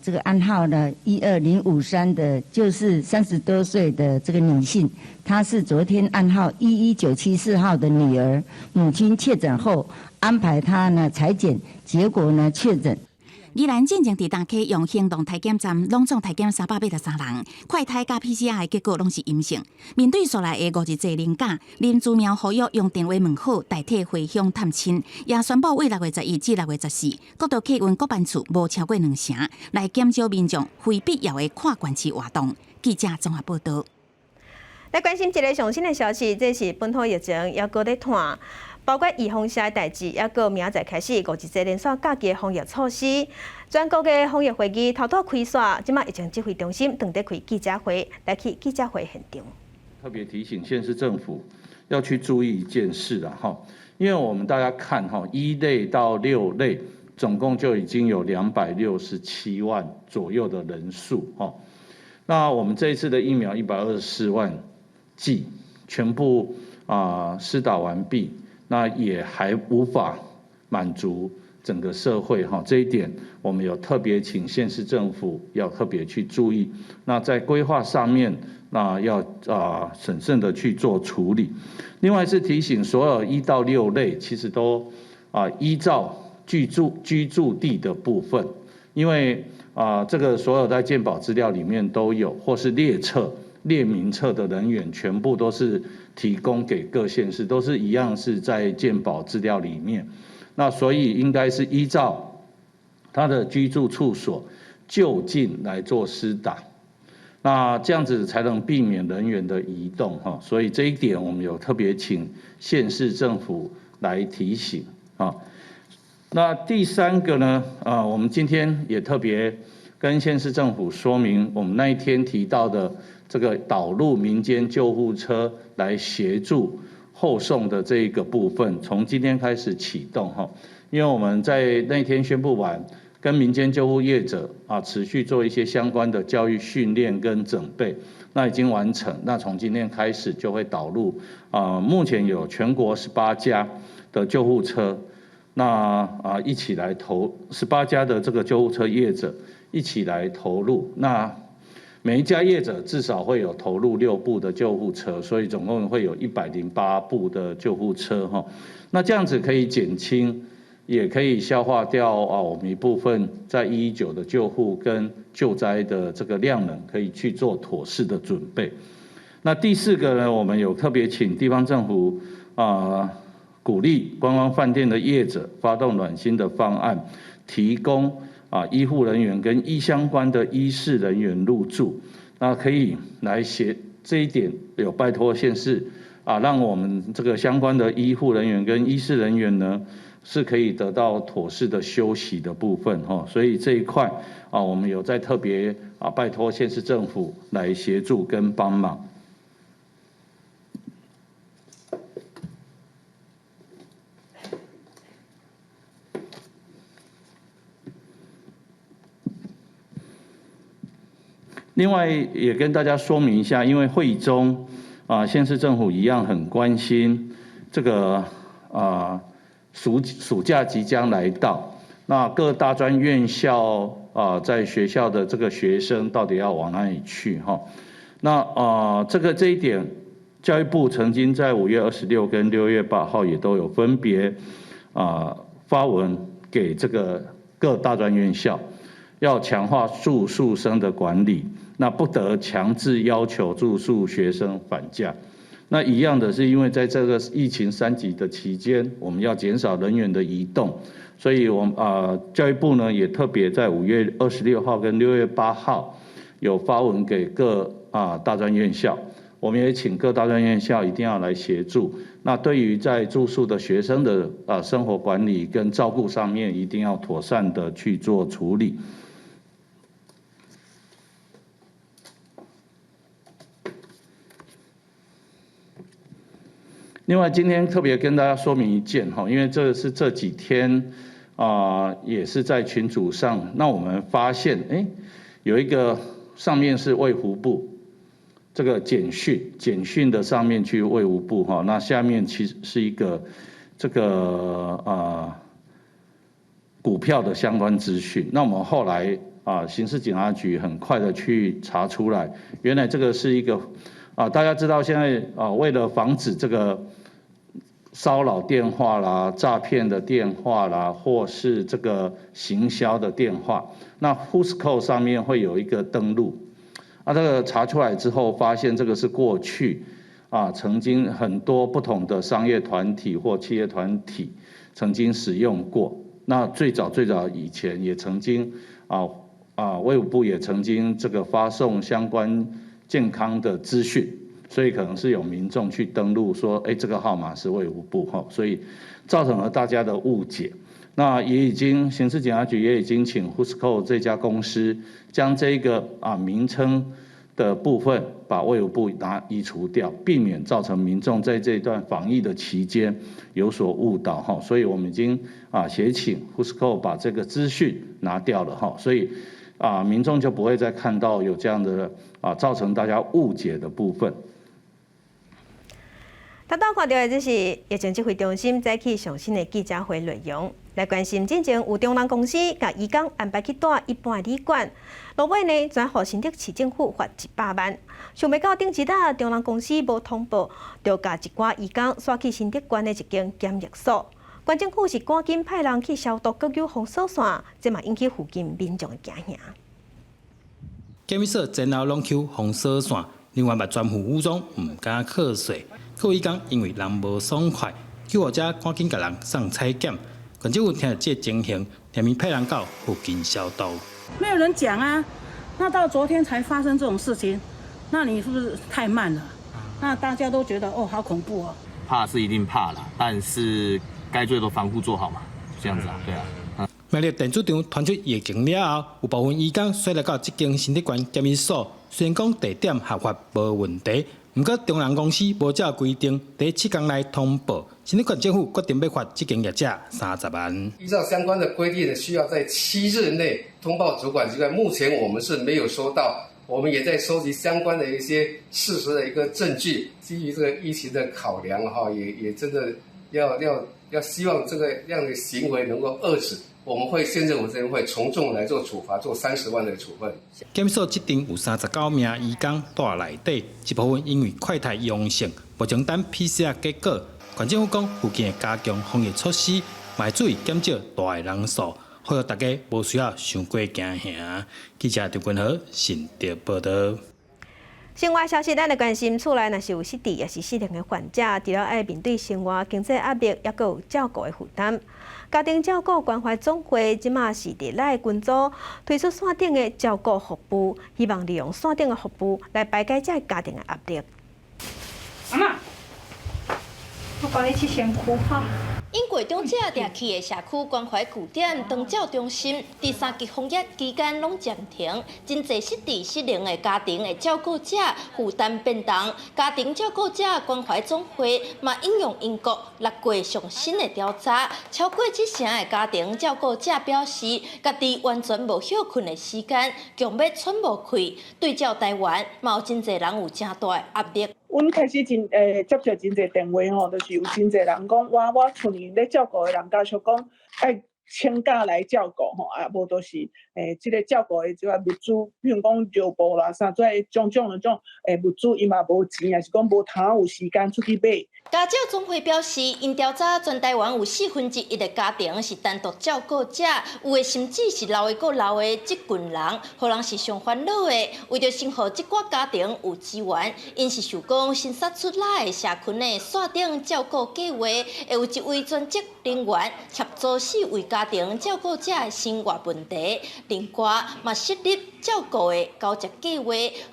S27: 這個案號呢12053的，就是30多歲的這個女性，她是昨天案號11974號的女兒，母親確診後安排她呢採檢，結果呢確診。
S7: 宜蘭進前佇大溪用行動篩檢站，攏總篩檢383人，快篩佮 PCR 的結果攏是陰性。面對紲來的五日節連假，林姿妙呼籲用電話問好代替回鄉探親，也宣布為6月11至6月14，國道客運各班次無超過兩成，來減少民眾非必要的跨縣市活動。記者綜合報導。
S1: 來關心一个上新的消息，這是本土疫情猶閣咧湠。包括預防射的代誌，猶閣明仔載開始五日節連續假期的防疫措施。全國的防疫會議頭拄開煞，這馬疫情指揮中心正佇開記者會，來去記者會現場。
S15: 特別提醒縣市政府，要去注意一件事啦，哈，因為我們大家看哈，1類到6類，總共就已經有267萬左右的人數，哈。那我們這一次的疫苗124萬劑全部施打完畢，那也還無法滿足整個社會哈，這一點我們有特別請縣市政府要特別去注意。那在規劃上面，那要審慎的去做處理。另外是提醒所有1到6類，其實都依照居住地的部分，因為這個所有在健保資料裡面都有，或是列冊列名冊的人員，全部都是提供給各縣市，都是一樣是在健保資料裡面。那所以應該是依照他的居住處所就近來做施打，那這樣子才能避免人員的移動哈。所以這一點我們有特別請縣市政府來提醒啊。那第三個呢，我們今天也特別跟縣市政府說明，我們那一天提到的這個導入民間救護車來協助後送的這一個部分，從今天開始啟動哈，因為我們在那天宣布完，跟民間救護業者持續做一些相關的教育訓練跟準備，那已經完成，那從今天開始就會導入目前有全國18家的救護車，那一起來投18家的這個救護車業者一起來投入，那每一家業者至少會有投入6部的救護車，所以總共會有108部的救護車哈。那這樣子可以減輕，也可以消化掉我們一部分在119的救護跟救災的這個量能，可以去做妥適的準備。那第四個呢，我們有特別請地方政府鼓勵觀光飯店的業者發動暖心的方案，提供醫護人員跟醫相關的醫事人員入住，那可以來協這一點有拜託縣市讓我們這個相關的醫護人員跟醫事人員呢，是可以得到妥適的休息的部分哈，所以這一塊我們有在特別拜託縣市政府來協助跟幫忙。另外也跟大家說明一下，因為會議中縣市政府一樣很關心這個暑假即將來到，那各大專院校在學校的這個學生到底要往哪裡去哈？那這一點，教育部曾經在5月26跟6月8號也都有分別發文給這個各大專院校，要強化住宿生的管理。那不得強制要求住宿學生返假。那一樣的是，因為在這個疫情3級的期間，我們要減少人員的移動，所以我們教育部呢也特別在5月26號跟6月8號有發文給各大專院校，我們也請各大專院校一定要來協助。那對於在住宿的學生的生活管理跟照顧上面，一定要妥善的去做處理。另外，今天特別跟大家說明一件哈，因為這是這幾天也是在群組上，那我們發現，有一個上面是衛福部這個簡訊，簡訊的上面去衛福部哈，那下面其實是一個這個股票的相關資訊。那我們後來刑事警察局很快的去查出來，原來這個是一個大家知道現在為了防止這個騷擾電話啦、詐騙的電話啦，或是這個行銷的電話，那 Whoscall 上面會有一個登錄，這個查出來之後，發現這個是過去曾經很多不同的商業團體或企業團體曾經使用過。那最早最早以前也曾經衛福部也曾經這個發送相關健康的資訊，所以可能是有民眾去登錄說，這個號碼是衛福部哈，所以造成了大家的誤解。那也已經刑事警察局也已經請 Whoscall 這家公司將這個名稱的部分，把衛福部拿移除掉，避免造成民眾在這段防疫的期間有所誤導哈。所以我們已經協請 Whoscall 把這個資訊拿掉了哈，所以民眾就不會再看到有這樣的造成大家誤解的部分。
S1: 頭拄看到的這是疫情指揮中心早起上新的記者會內容，來關心進前有中人公司共移工安排去蹛一般的旅館，落尾呢轉予新竹市政府罰100萬。想袂到頂一日中人公司無通報，就共一寡移工徙去新竹縣的一間檢疫所。縣政府是趕緊派人去消毒閣有封鎖線，這嘛引起附近民眾的驚嚇。
S8: 檢疫所前後攏搝封鎖線，人員嘛全副武裝，毋敢靠勢。閣有移工因為人無爽快，救護車趕緊共人送採檢。縣政府聽著這個情形，連夜派人到附近消毒。
S11: 沒有人講啊，那到昨天才發生這種事情，那你是不是太慢了？那大家都覺得哦，好恐怖哦。
S12: 怕是一定怕啦，但是該做的防護做好嘛，這樣子啊，對啊。
S8: 苗栗電子廠傳出疫情了後，有部分移工徙來到這間新竹縣檢疫所，雖然講地點合法無問題。毋過中人公司無照規定，佇7天內通報，新竹縣政府決定欲罰這間業者30萬。
S13: 依照相關的規定，需要在7日內通報主管機關。目前我們是沒有收到，我們也在收集相關的一些事實的一個證據。基於這個疫情的考量，哈，也真的要希望這個樣的行為能夠遏止。我們會縣政府這邊會從重來做處罰，做30萬的處分。
S8: 檢疫所這陣有39名移工蹛內底，一部分因為快篩陽性，目前等 PCR 結果。縣政府講，附近會加強防疫措施，嘛會注意減少蹛的人數，呼籲大家無需要傷過驚嚇。記者陳君和新竹報導。
S1: 生活消息，咱來關心厝內若是有失智，抑是失能的患者，除了愛面對生活經濟壓力，抑閣有照顧的負擔。家庭照顧關懷總會這馬是佇咱的群組推出線頂的照顧服務，希望利用線頂的服務來排解這个家庭的壓力。
S16: 阿嬤，我幫你拭身軀哈。
S17: 因過長者定去的社區關懷據點長照中心，佇三級防疫期間攏暫停，真濟失智失能的家庭的照顧者負擔變重。家庭照顧者關懷總會嘛引用英國六月上新的調查，超過七成的家庭照顧者表示，家己完全無歇睏的時間，強欲喘無氣。對照台灣，嘛有真濟人有誠大的壓力。
S18: 阮開始真接受真濟電話吼，就是有真濟人講，我厝裡咧照顧的人家屬講愛請假來照顧吼，啊無就是這个照顧的這个物資，比如講尿布啦啥，這種種的種物資，伊嘛無錢，抑是講無通有時間出去買。
S17: 家照總會表示，𪜶調查全台灣有1/4的家庭是單獨照顧者，有的甚至是老的閣老的這群人，予人是上煩惱的。為著先予這寡家庭有資源，𪜶是想講新殺出來的社群的線頂照顧計畫，會有一位專職人員協助四位家庭照顧者的生活問題。另外，嘛設立照顧的交接計劃，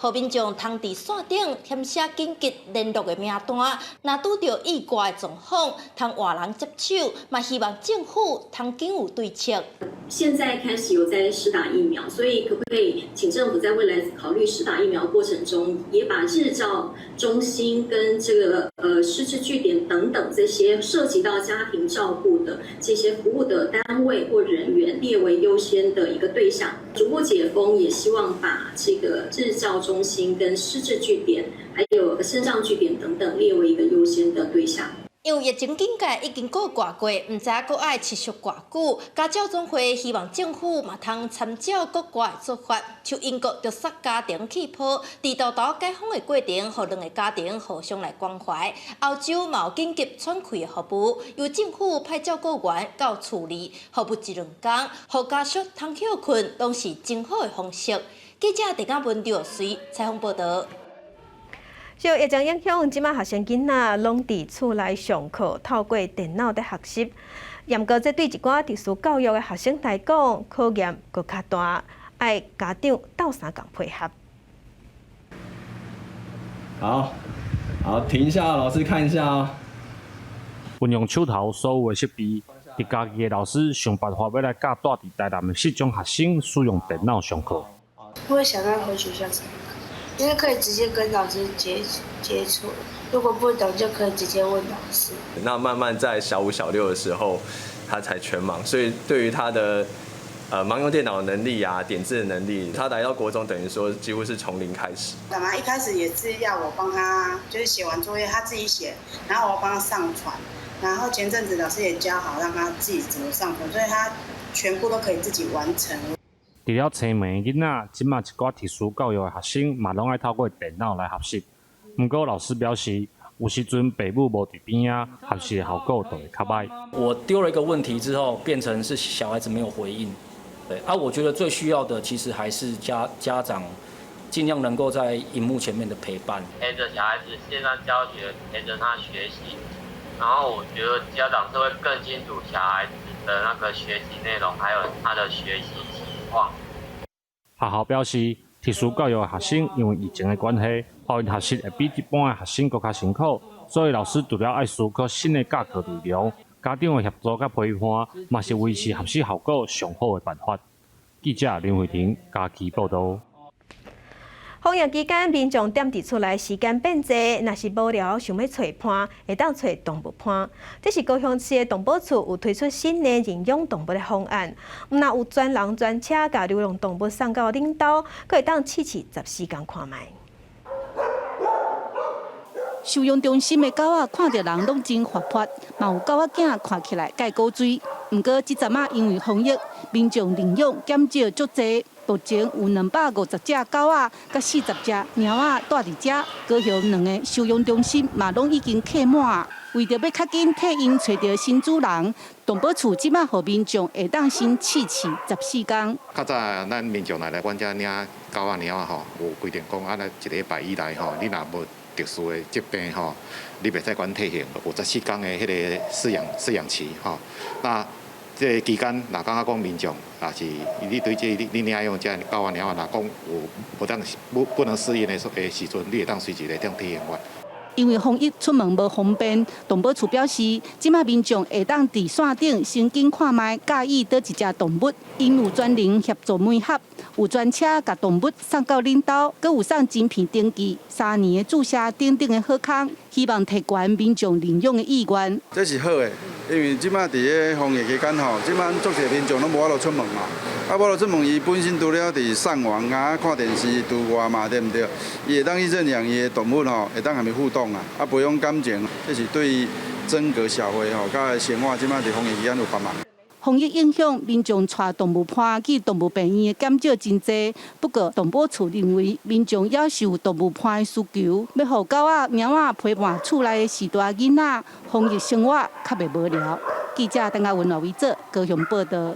S17: 予民眾通佇線頂填寫緊急聯絡的名單，若拄著意外狀況，通換人接手，嘛希望政府通緊有對策。
S28: 現在開始有在施打疫苗，所以可不可以請政府在未來考慮施打疫苗過程中，也把日照中心跟這個失智據點等等這些涉及到家庭照顧的這些服務的單位或人員列為優先的一個對象。逐步解封，也希望把這個日照中心跟失智據點，還有身障據點等等列為一個優先的對象。
S17: 因為疫情警戒已經過偌過，毋知閣愛持續偌久。家照總會希望政府嘛通參照國外的做法，像英國就殺家庭氣泡，佇沓沓解封的過程，予兩个家庭互相來關懷。歐洲嘛有緊急喘氣的服務，由政府派照顧員到厝裡服務一兩工，予家屬通歇睏，攏是真好的方式。記者鄭嘉文、劉隨採訪報導。
S1: 受疫情影響，這馬學生囡仔攏佇厝內上課，透過電腦佇學習。毋過這對一寡特殊教育的學生來講，考驗閣較大，愛家長鬥相共配合。
S29: 好，好，停一下，老師看一下哦。
S30: 運用手頭所有的設備，佇家己的老師想辦法欲來教蹛佇台南的失聰學生使用電腦上課。
S31: 會想要回學校上課。
S2: 因為可以直接跟老師接觸，如果不懂就可以直接問老師。
S3: 那慢慢在小五、小六的時候，他才全盲，所以對於他的盲用電腦的能力啊、點字的能力，他來到國中等於說幾乎是從零開始。
S14: 媽媽一開始也是要我幫他，就是寫完作業他自己寫，然後我幫他上傳，然後前陣子老師也教好，讓他自己怎麼上傳，所以他全部都可以自己完成。
S30: 除了青盲囡仔，這馬一寡特殊教育的學生嘛，攏愛透過電腦來學習。毋過老師表示，有時陣爸母無佇邊仔，學習的效果就會較䆀。
S19: 我丟了一個問題之後，變成是小孩子沒有回應。對啊，我覺得最需要的其實還是家長盡量能夠在螢幕前面的陪伴，
S20: 陪着小孩子線上教學，陪着他學習，然後我覺得家長是會更清楚小孩子的那個學習內容，還有他的學習情況。
S30: 學校表示，特殊教育的學生因為疫情的關係，予𪜶學習會比一般的學生閣較辛苦，所以老師除了愛思考新的教課內容，家長的協助佮陪伴，嘛是維持學習效果上好的辦法。記者林慧婷嘉義報導。
S1: 防疫期間，民眾踮佇厝內時間變濟，若是無聊想欲揣伴，會當揣動物伴。這是高雄市的動保處有推出新的認養動物的方案，毋但有專人專車共流浪動物送到恁兜，閣會當試試14工看覓。
S11: 收容中心的狗仔看著人攏真活潑，嘛有狗仔囝看起來蓋古錐。毋過這陣仔因為防疫，民眾領養減少足濟。目前有250隻狗仔，佮40隻貓仔蹛佇遮。高雄兩个收容中心嘛攏已經客滿。為著欲較緊替𪜶揣著新主人，動保處這馬予民眾會當先試試14工。
S21: 較早咱民眾來來阮遮領狗仔貓仔吼，有規定講啊，一禮拜以內吼，你若無特殊的疾病吼，你袂使閣退行，有14工的彼個飼養期吼。那這个期間，若感覺講民眾，若是你對這你領養這狗仔貓仔，若講有無當不能適應的時陣，你會當隨時來當退還。
S11: 因為防疫出門無方便，動保處表示，這馬民眾會當佇線頂先揀看覓，佮意佗一隻動物，𪜶有專人協助媒合，有專車共動物送到恁兜，閣有送晶片登記、3年的注射等等的好康，希望提懸民眾領養的意願。
S22: 這是好的，因為這馬佇咧防疫期間吼，這馬足濟民眾攏無法度出門嘛，啊，無法度出門，伊本身除了佇上網啊、看電視、拄外嘛，對毋對？伊會當去認養伊的動物吼，會當佮伊互動啊，啊，培養感情，這是對整個社會吼，佮生活這馬佇防疫期間有幫忙。
S11: 防疫影響，民眾帶動物伴去動物病院的減少真濟。不過，動保處認為，民眾猶是有動物伴的需求，欲予狗仔、貓仔陪伴厝內的序大囡仔，防疫生活較袂無聊。記者鄧亞文、羅維哲高雄報導。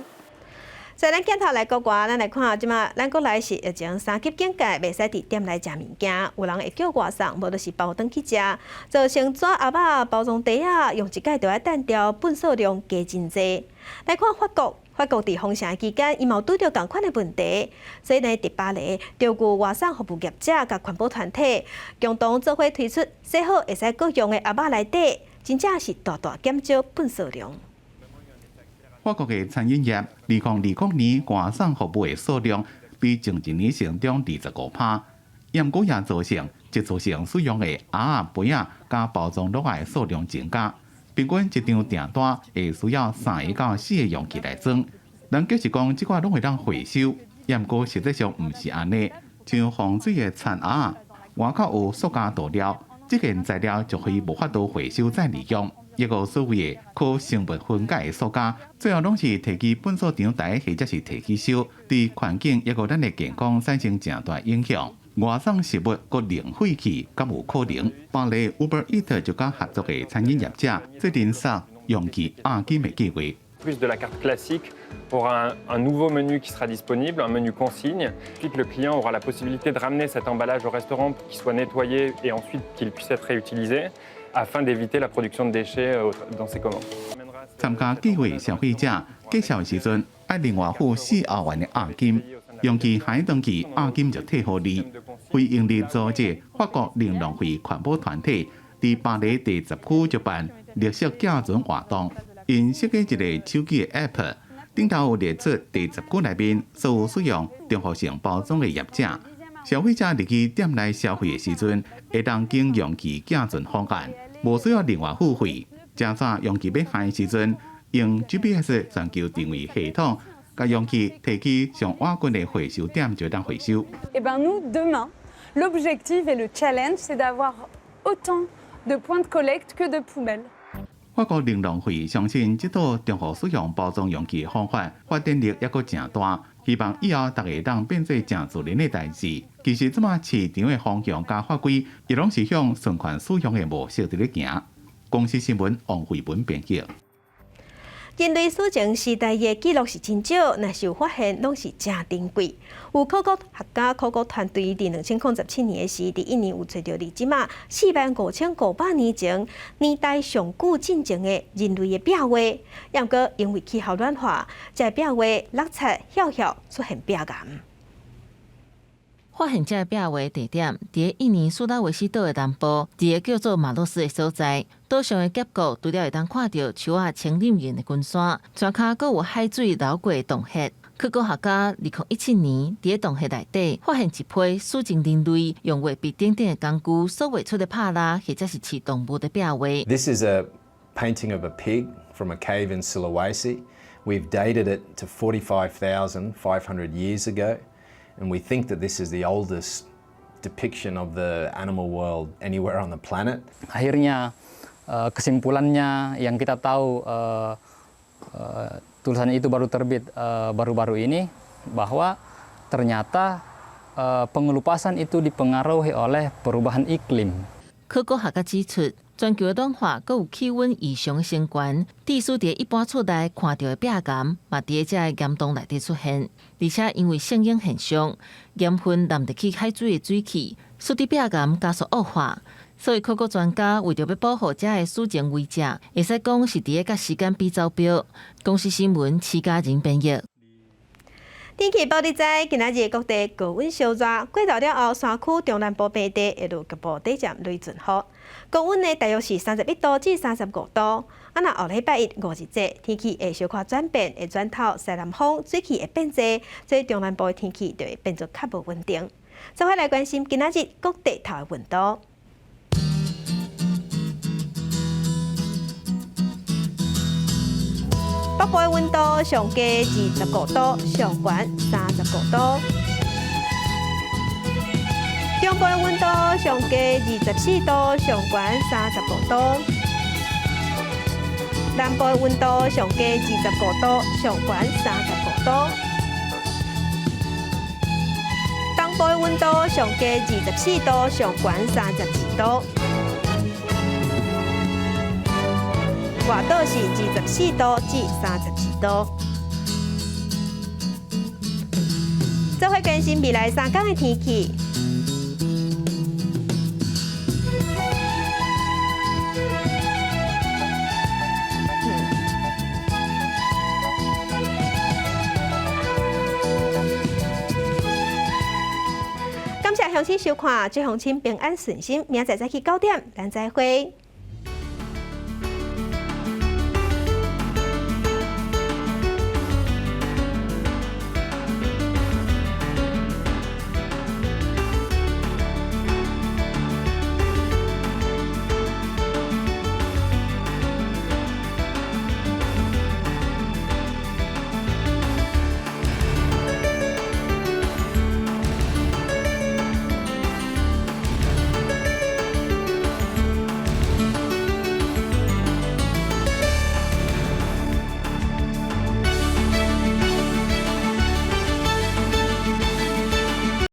S1: 在咱鏡頭來國外，咱來看這馬，咱國內是疫情三級警戒，袂使佇店內食物件，有人會叫外送，無就是包轉去食，造成紙盒仔、包裝袋仔，用一擺就愛擲掉，垃圾量加真濟。來看法國，法國佇封城期間，伊嘛有拄著仝款的問題，所以呢，佇巴黎，著有外送服務業者佮環保團體共同做伙推出洗好會使閣用的盒仔內底，真正是大大減少垃圾量。
S23: 法國的餐飲業，2020年外送服務的數量比前一年成長25%，毋過也造成一次性使用的盒仔、杯仔佮包裝袋的數量增加。平均一張訂單會需要三個到四個容器來裝。人就是講，這寡攏會當回收，毋過實際上毋是按呢。像防水的餐盒，外口有塑膠塗料，這件材料就可以無法度回收再利用。抑閣所謂的可生物分解的塑膠，最後攏是提去糞掃場台或者是提去燒，對環境抑閣咱的健康產生誠大影響。外送食物閣零廢棄，敢有可能？巴黎 Uber Eats 就佮合作的餐飲業者制定送容器押金的計劃。
S24: Plus de la carte classique, aura un nouveau menu qui sera disponible, un menu consigne. Ensuite, le client aura la possibilité de ramener cet emballage au restaurant pour qu'il soit nettoyé et ensuite qu'il puisse être réutilisé afin d'éviter la production de déchets dans ses commandes.
S23: 參加計劃消費者結帳時陣，愛另外付4歐元的押金，容器還轉去押金就退予你。非營利組織法國零浪費環保團體佇巴黎第10區舉辦綠色駕船活動，𪜶設計一個手機的 App，頂頭有列出第十區內面所有使用重複性包裝的業者，消費者入去店內消費的時陣，會當經容器寄存方案，無需要另外付費。誠早容器欲還的時陣，用 GPS 全球定位系統，共容器提去上倚近的回收點就當回收。
S4: Eh ben nous, demain, l'objectif et le challenge, c'est d'avoir autant de points de collecte que de poubelles.
S23: 法國零浪費相信這套重複使用包裝容器的方法發展力猶閣誠大，希望以後逐家當變做誠自然的代誌。其實這馬市場的方向佮法規，也攏是向循環使用的模式佇咧行。公視新聞王慧文編輯。
S1: 人類史前時代的記錄是真少，若是有發現，攏是誠珍貴。有考古學家、考古團隊佇2017年的時，佇印尼有揣著離這馬45,500年前年代上古進前的人類的壁畫，猶毋過因為氣候暖化，這個壁畫落漆曉曉出現壁癌。
S5: 發現這个壁畫地點，佇印尼蘇拉威西島的南部，佇个叫做馬洛斯的所在。島上的峽谷，除了會當看著樹仔青林岩的群山，泉跤閣有海水流過的洞穴。考古學家2017年佇个洞穴內底發現一批史前人類用畫筆等等的工具所畫出的帕拉，或者是飼動物的壁畫。
S6: This is a painting of a pig from a cave in Sulawesi. We've dated it to 45,500 years ago. And we think that this is the oldest depiction of the animal world anywhere on the planet.
S7: Akhirnya kesimpulannya yang kita tahu tulisan itu baru terbit baru-baru ini bahwa ternyata pengelupasan itu dipengaruhi oleh perubahan iklim.
S5: 考古學家指出，全球的暖化，閣有氣溫異常升懸，致使佇一般厝內看著的壁岩，嘛佇這个岩洞內底出現。而且因為聖嬰現象，鹽分淋入去海水的水汽，使得壁岩加速惡化。所以考古專家為著欲保護這个史前遺跡，會使講是佇咧佮時間比走標。公視新聞徐嘉仁編譯。
S1: 天氣報你知，今仔日各地高溫燒熱，過晝了後，山區中南部平地會落局部短暫雷陣雨。高溫呢，大約是31度至35度。啊，若後禮拜一五日節，天氣會小可轉變，會轉透西南風，水汽會變濟，所以中南部的天氣就會變做較無穩定。做伙來關心今仔日各地頭的溫度。北部的溫度上低25度，上懸35度。中部的溫度上低24度，上懸35度。南部的溫度上低25度，上懸35度。東部的溫度上低24度，上懸32度。外島是24度至32度。做伙關心未來三工的天氣。感謝鄉親收看，祝鄉親平安順心，明仔載再去九點，咱再會。